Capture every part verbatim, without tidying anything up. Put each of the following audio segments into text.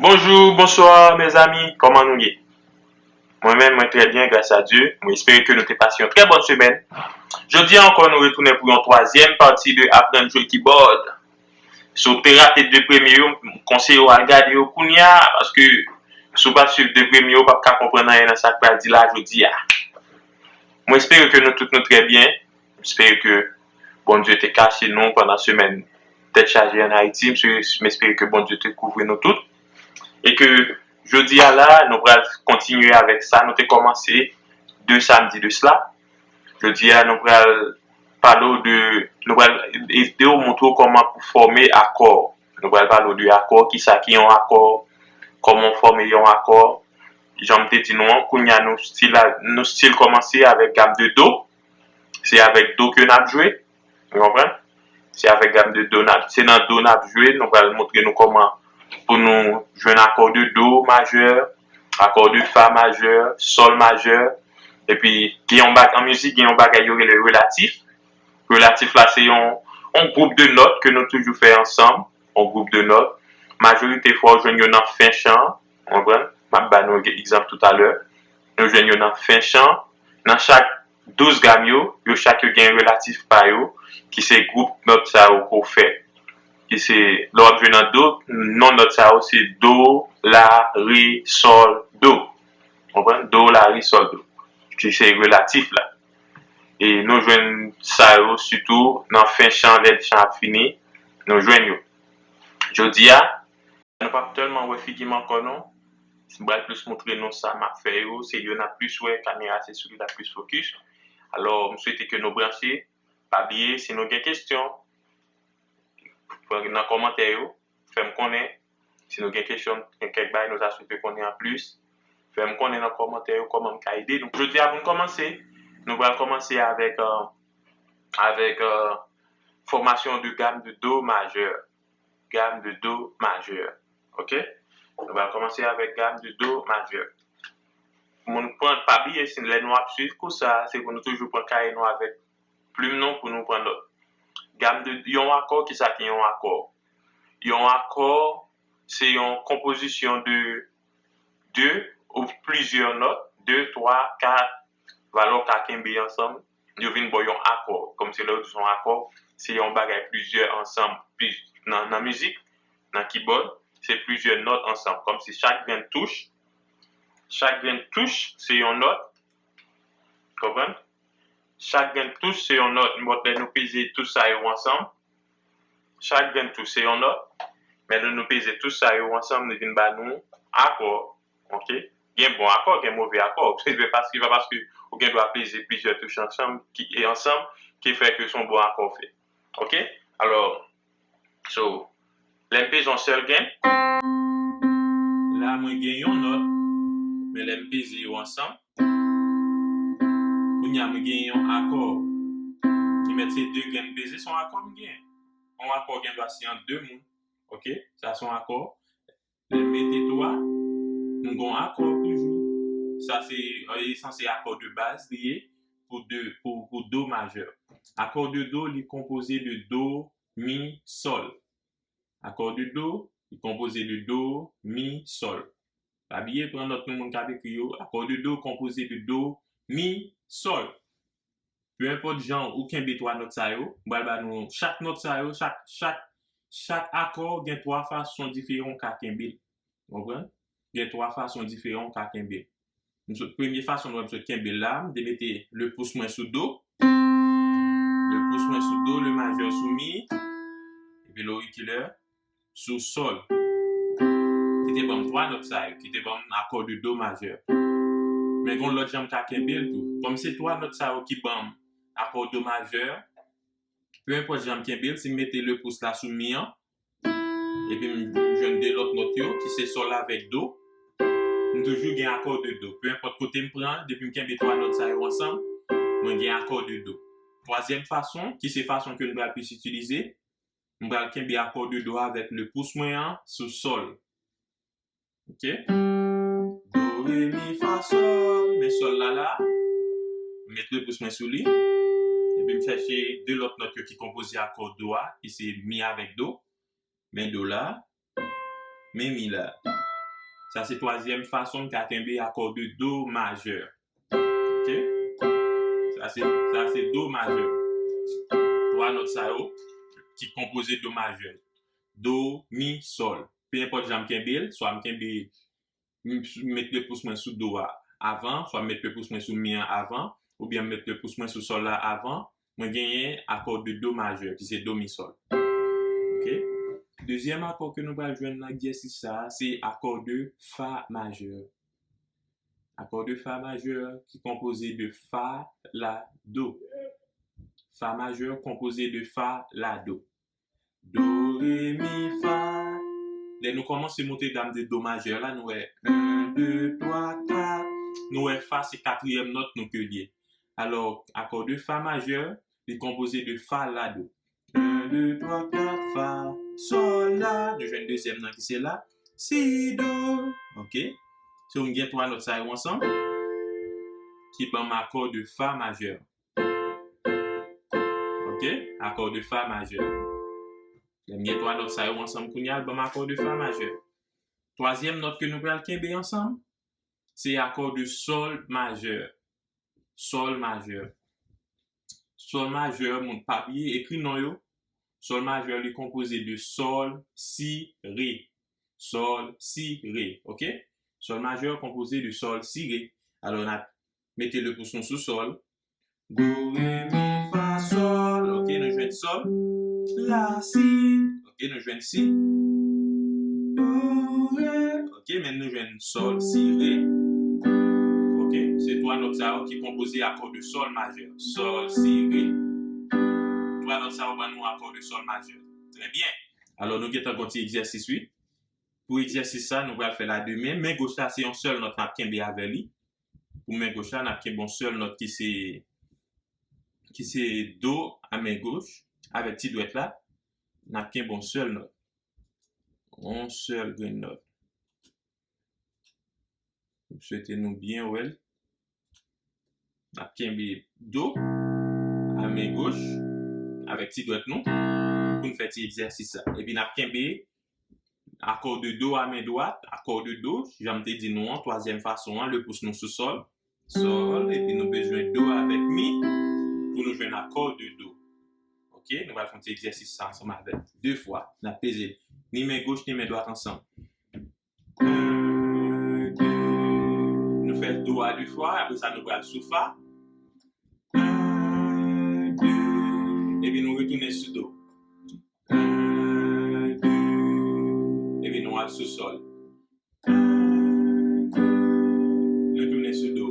Bonjou, bonswa, mezanmi, kòman nou ye? Mwen menm, mwen trè byen, gras a Dye. Mwen espere ke nou te pase yon trè bòn semèn. Jodi a ankò, nou retounen pou yon twazyèm pati de aprann jwe kibòd. Si w te rate de premye yo, m konseye w al gade yo kounye a, paske si w pa t swiv de premye yo, w p ap ka konprann anyen nan sa k pral di la jodi a. Mwen espere ke nou tout nou trè byen. M espere ke Bondye te kache nou pandan semèn tèt chaje ann Ayiti. M espere ke Bondye te kouvri nou tout. E ke jodi a la, nou pral kontinye avèk sa nou te kòmanse de samdi de sila. Jodi a, nou pral pale w de, nou pral ede w montre w kòman pou fòme akò. Nou pral pale w de akò, kisa ki yon akò, kòman w fòme yon akò. Jan m te di nou an, kounye a nou still, nou still kòmanse avèk gam de do. Se avèk do ke n ap jwe. Ou konprann? Se avèk gam de do n ap, se nan do n ap jwe. Nou pral montre nou kòman pou nou jwenn akò de do majè, akò de fa majè, sòl majè. Epi, gen yon bag, an mizik, gen yon bagay yo rele relatif. Relatif la, se yon, yon gwoup de nòt ke nou toujou fè ansanm, yon gwoup de nòt. Majorite fwa, ou jwenn yo nan fen chan, ou konprann? M ap ba nou egzanp toutalè. Nou jwenn yo nan fen chan. Nan chak douz gam yo, yo chak yo gen relatif pa yo, ki se gwoup nòt sa yo ke w fè. Ki se, lè w ap jwe nan do, non nòt sa yo se do, la, re, sòl, do. Konprann? Do, la, re, sòl, do. Ki se relatif la. E nou jwenn sa yo sitou nan fen chan, lè chan ap fini, nou jwenn yo. Jodi a, nou p ap tèlman wè figi m ankò non. M pral plis montre nou sa m ap fè yo, se yo n ap plis wè, kamera se sou li l ap plis fokis. Alò, m swete ke nou branche. Pa bliye, si nou gen kesyon, nan kòmantè yo, fè m konnen. Si nou gen kesyon, gen kèk bagay nou ta swete konnen anplis, fè m konnen nan kòmantè yo kòman m ka ede nou. Jodi a, pou n kòmanse, nou pral kòmanse avèk, euh, avèk, euh, fòmasyon de gam de do majè. Gam de do majè. Oke? Nou pral kòmanse avèk gam de do majè. Moun pran, pa bliye, si lè nou ap swiv kou sa, se pou nou toujou pran kaye nou avèk plim nou pou nou pran nòt. Gam de, yon akò, kisa ki yon akò? Yon akò, se yon konpozisyon de de ou plizyè nòt, de, twa, kat, valè w ka kenbe ansanm, yo vin ba w yon akò. Kòmsi lè yo di w se yon akò, se yon bagay plizyè ansanm. Plis, nan, nan mizik, nan kibòd, se plizyè nòt ansanm. Kòmsi chak grenn touch, chak grenn touch, se yon nòt. Konprann? Chak grenn touch, se yon nòt. Nenpòt lè nou peze touch sa yo ansanm, chak grenn touch se yon nòt. Men lè nou peze touch sa yo ansanm, li vin ba nou akò. Oke? Gen bon akò, gen move akò. Se pa paske, pa paske ou gen dwa peze plizyè touch ansanm ki, e ansanm ki fè ke se yon bon akò w fè. Oke? Alò, so, lè m peze yon sèl grenn, la mwen gen yon nòt, men lè m peze yo ansanm, kounye a mwen gen yon akò. Ki mèt se de grenn peze, se yon akò m gen. Yon akò gen dwa se ant de moun. Oke? Sa se yon akò. Lè m mete twa, m gen yon akò toujou. Sa se, e, sa se akò de baz li ye pou de, pou, pou do majè. Akò de do, li konpoze de do, mi, sòl. Akò de do, li konpoze de do, mi, sòl. Pa bliye pran nòt nou moun k ap ekri yo. Akò de do konpoze de do, mi, sòl. Pe enpòt jan ou kenbe twa nòt sa yo, m pral ba nou chak nòt sa yo, chak, chak, chak akò gen twa fason diferan ou ka kenbe l. Konprann? Gen twa fason diferan ou ka kenbe l. M sot, premye fason nou wè m sot kenbe l la, m te mete le pous mwen sou do, le pous mwen sou do, le majè sou mi, epi lorikilè sou sòl. Ki te ban m twa nòt sa yo, ki te ban m akò de do majè. Men gen yon lòt jan m ka kenbe l tou. Kòm se twa nòt sa yo ki ban m akò do majè, pe enpòt jan m kenbe l, si m mete le pous la sou mi an, epi m jwenn de lòt nòt yo, ki se sòl avèk do, m toujou gen akò de do. Pe enpòt kote m pran, depi m kenbe twa nòt sa yo ansanm, mwen gen akò de do. Twazyèm fason, ki se fason ke n pral plis itilize, m pral kenbe akò de do avèk le pous mwen an sou sòl. Oke? Do, re, mi, fa, sòl. Men sòl la la. M met le pous mwen sou li. Epi m chèche de lòt nòt yo ki konpoze akò do a, ki se mi avèk do. Men do la. men mi la. Sa se twazyèm fason n ka kenbe akò de do majè. Ok? Sa se, sa se do majè. Twa nòt sa yo ki konpoze do majè. Do, mi, sòl. Pe enpòt jan m kenbe l, swa m kenbe, m met le pous mwen sou do a avan, swa m met le pous mwen sou mi an avan, oubyen m met le pous mwen sou sòl la avan, mwen genyen akò de do majè, ki se do mi sòl. Ok? Dezyèm akò ke nou pral jwenn nan egzèsis sa a, se akò de fa majè. Akò de fa majè ki konpoze de fa, la, do. Fa majè konpoze de fa, la, do. Do, re, mi, fa. Lè nou kòmanse monte gam de do majè la, nou wè en, de, twa, kat. Nou wè fa se katriyèm nòt nou ke l ye. Alò, akò de fa majè, li konpoze de fa, la, do. En, de, twa, kat, fa, sòl, la. Nou jwenn dezyèm nan ki se la, si, do. Ok? So, m gen twa nòt sa yo ansanm ki ban m akò de fa majè. Ok? Akò de fa majè. Lè m gen twa nòt sa yo ansanm kounye a, l ban m akò de fa majè. Twazyèm nòt ke nou pral kenbe ansanm, se akò de sòl majè. Sòl majè. Sòl majè, moun pa bliye, ekri non yo. Sòl majè, li konpoze de sòl, si, re. Sòl, si, re. Ok? Sòl majè konpoze de sòl, si, re. Alò, n ap mete le pous nou sou sòl. Do, re, mi, fa, sòl. Ok, nou jwenn sòl. La, si. Ok, nou jwenn si. Do, re. Ok, men nou jwenn sòl, si, re. Ok, se twa nòt sa yo ki konpoze akò de sòl majè. Sòl, si, re. Twa nòt sa yo ban nou akò de sòl majè. Trè byen. Alò, nou gentan gon ti egzèsis, wi. Pou egzèsis sa, nou pral fè l a de men. Men goch la, se yon sèl nòt n ap kenbe avè li. Pou men goch la, n ap kenbe yon sèl nòt ki se, ki se do a men goch. Avèk ti dwèt la, n ap kenbe yon sèl nòt. Yon sèl grenn nòt. M swete nou byen wè l. N ap kenbe do a men goch avèk ti dwèt nou pou n fè ti egzèsis sa. Epi n ap kenbe akò de do a men dwat, akò de do, jan m te di nou an, twazyèm fason an, le pous nou sou sòl, sòl, epi nou bezwen do avèk mi pou nou jwenn akò de do. Ok, nou pral fè yon ti egzèsis sa ansanm avèk de fwa. N ap peze ni men goch ni men dwat ansanm. En, de. Nou fè do a de fwa, apre sa nou pral sou fa. En, de. Epi nou retounen sou do. En, de. Epi nou al sou sòl. En, de. Nou tounen sou do.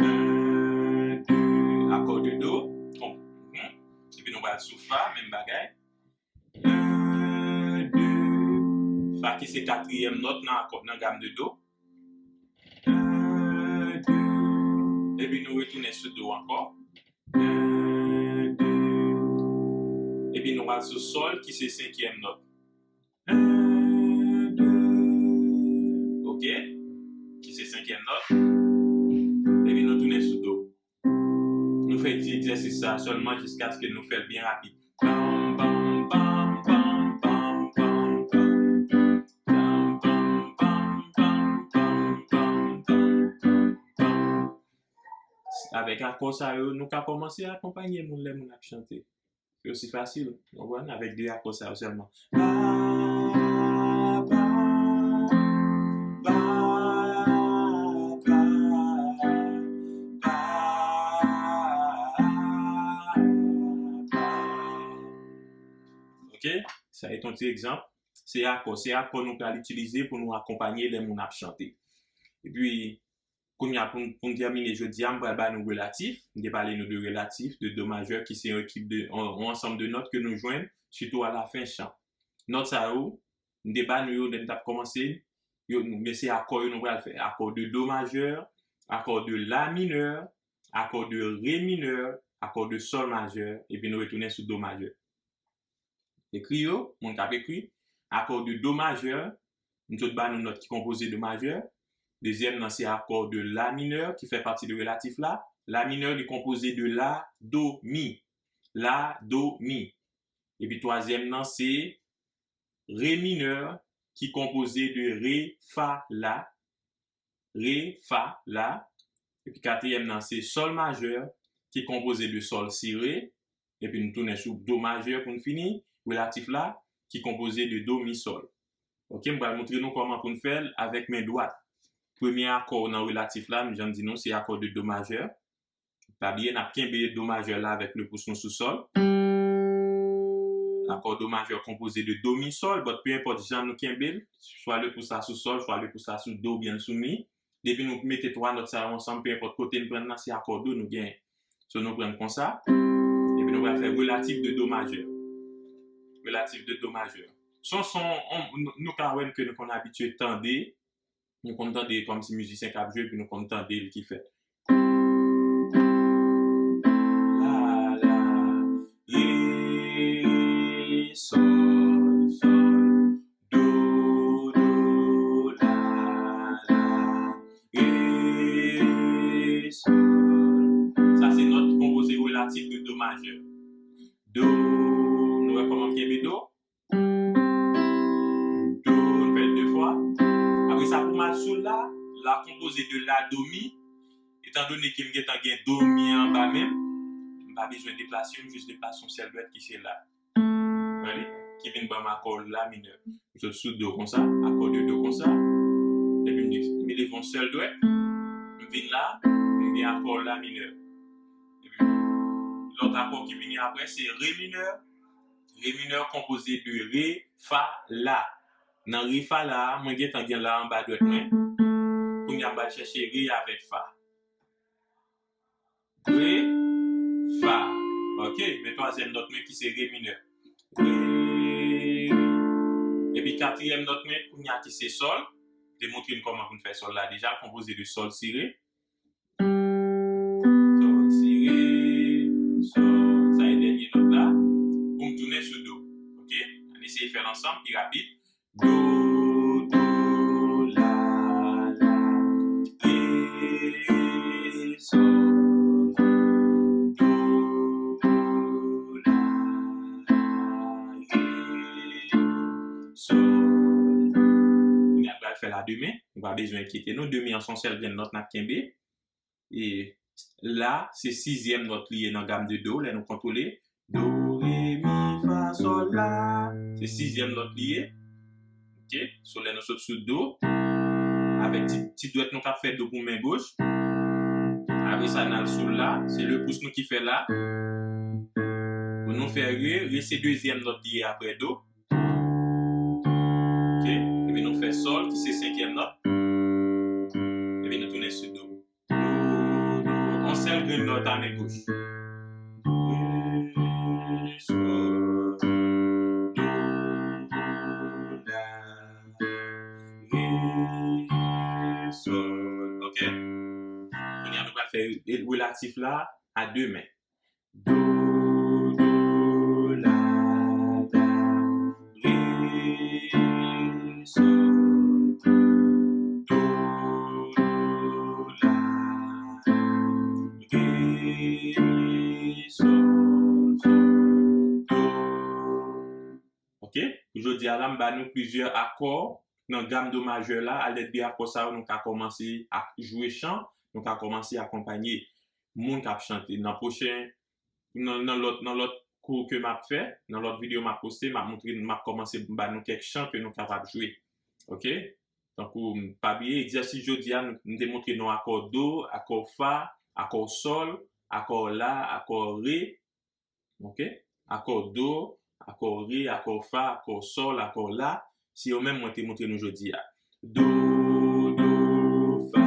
En, de. Akò de do. Bon. Mhm. Epi nou pral sou fa, menm bagay. En, de. Fa ki se katriyèm nòt nan akò, nan gam de do. En, de. Epi nou retounen sou do ankò. En, de. Epi nou al sou sòl ki se senkyèm nòt. En, de. Ok? Ki se senkyèm nòt. Epi nou tounen sou do. Nou fè ti egzèsis sa sèlman jiskaske nou fè l byen rapid. Pam, pam, pam, pam, pam, pam, pam. Pam, pam, pam, pam, pam, pam, pam, pam, pam. Avèk akò sa yo, nou ka kòmanse akonpanye moun lè moun ap chante. Se osi fasil, w konprann, avèk de akò sa yo sèlman. Pa, pa, pa, pa, pa, pa, pa. Ok? Sa se yon ti egzanp. Se akò, se akò nou pral itilize pou nou akonpanye lè moun ap chante. Epi, kounye a, pou n, pou n tèmine jodi a, m pral ba nou relatif. M te pale nou de relatif, de do majè, ki se yon ekip de, yon, yon ansanm de nòt ke nou jwenn, sitou alafen chan. Nòt sa yo, m te ba nou yo lè n t ap kòmanse, yo, men se akò yo nou pral fè. Akò de do majè, akò de la minè, akò de re minè, akò de sòl majè, epi nou retounen sou do majè. Ekri yo, moun k ap ekri. Akò de do majè, m sot ba nou nòt ki konpoze do majè. Dezyèm nan se akò de la minè ki fè pati de relatif la. La minè li konpoze de la, do, mi. La, do, mi. Epi twazyèm nan se re minè ki konpoze de re, fa, la, re, fa, la, epi katriyèm nan se sòl majè, ki konpoze de sòl sere, epi nou tounen sou do majè pou n fini, relatif la, ki konpoze de do, mi, sòl. Ok, m pral montre nou kòman pou n fè l avèk men dwat. Premye akò nan relatif la, jan m di nou, se akò de do majè. Pa bliye, n ap kenbe do majè la avèk le pous nou sou sòl. Akò do majè konpoze de do, mi, sòl, but pe enpòt jan nou kenbe l, swa le pous la sou sòl, swa le pous la sou do oubyen sou mi. Depi nou mete twa nòt sa yo ansanm, pe enpòt kote n pran nan, se akò do nou genyen. So, nou pran konsa, epi nou pral fè relatif de do majè. Relatif de do majè. Son, son, on, nou, nou ka wè ke nou konn abitye tande, nou konn tande kòmsi mizisyen k ap jwe, epi nou konn tande l ki fèt. La, la, re, re, sòl, sòl, do, do, la, la, re, re, sòl. Sa se nòt ki konpoze relatif de do majè. Do, nou wè kòman m kenbe do? Do, nou fè l de fwa. Apre sa, pou m al sou la, la konpoze de la, do, mi. Etandone ke m gentan gen do, mi anba men m, m pa bezwen deplase, m jis deplase yon sèl dwèt ki se la. Gade, ki vin ban m akò la minè. M sot sou do konsa, akò de do konsa. Epi m di, m leve yon sèl dwèt. M vin la, m gen akò la minè. Epi lòt akò ki vini apre, se re minè. Re minè konpoze de re, fa, la. Nan re, fa, la, mwen gentan gen la anba dwèt mwen. Kounye a, m pral chèche re avèk fa. Re, fa. Ok, men twazyèm nòt mwen ki se re minè. Re, re. Epi katriyèm nòt mwen, kounye a ki se sòl. Te montre n kòman pou n fè sòl la deja, konpoze de sòl sere. Sòl sere, sòl. Sa e dènye nòt la. Pou m tounen sou do. Ok? Ann eseye fè l ansanm pi rapid. Do, do, la, la, re, re, sòl, do, do, la, la, re, sòl. Kounye a, n pral fè la de men. Nou pa bezwen enkyete nou. De men an se yon sèl grenn nòt n ap kenbe. E la, se sizyèm nòt li ye nan gam de do, lè nou kontwole. Do, re, mi, fa, sòl, la. Se sizyèm nòt li ye. Ok? So, lè nou sot sou do, avèk ti, ti dwèt nou k ap fè do pou men goch. Apre sa, n al sou la, se le pous nou ki fè la. Pou nou fè re, re se dezyèm nòt li ye apre do. Ok? Epi nou fè sòl, ki se senkyèm nòt. Epi nou tounen sou do. Do, do, yon sèl grenn nòt a men goch. Re, sòl, do, la, re, sòl. Ok? Kounye a, nou pral fè relatif la a de men. Do, do, la, la, re, sòl, do, do, la, re, sòl, sòl, do. Ok? Pou jodi a la, m ba nou plizyè akò nan gam do majè la. Alèd de akò sa yo, nou ka kòmanse ak jwe chan, nou ka kòmanse akonpanye moun k ap chante. Nan pwochen, nan, nan lòt, nan lòt kou ke m ap fè, nan lòt videyo m ap poste, m ap montre, m ap kòmanse ba nou kèk chan ke nou kapab jwe. Ok? Tankou, m, pa bliye, egzèsis jodi a, nou, m te montre nou akò do, akò fa, akò sòl, akò la, akò re. Ok? Akò do, akò re, akò fa, akò sòl, akò la. Se yo menm mwen te montre nou jodi a. Do, do, fa,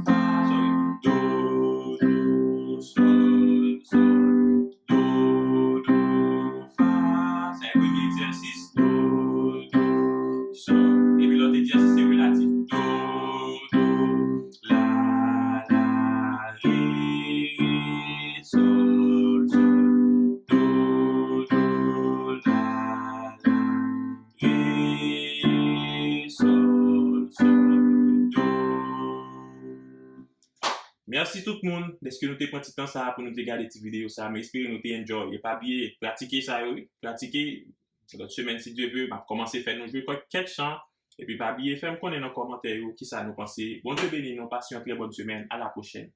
fa, sorry. Do, do, sòl, sòl. Do, do, fa. Sa e premye egzèsis. Do, do, sòl. Epi lòt egzèsis se relatif. Do, do, la, la, re, re, sòl, sòl. Do, do, la, la, re, re, sòl, sòl, do. Mèsi tout moun dèske nou te pran ti tan sa a pou nou te gade ti videyo sa a. M espere nou te enjoy. E pa bliye, pratike sa yo, wi. Pratike, Lòt semèn, si Dye ve, m ap kòmanse fè nou jwe kèk chan. Epi pa bliye fè m konnen nan kòmantè yo kisa nou panse. Bondye beni nou, pase yon trè bòn semèn. A la pwochèn.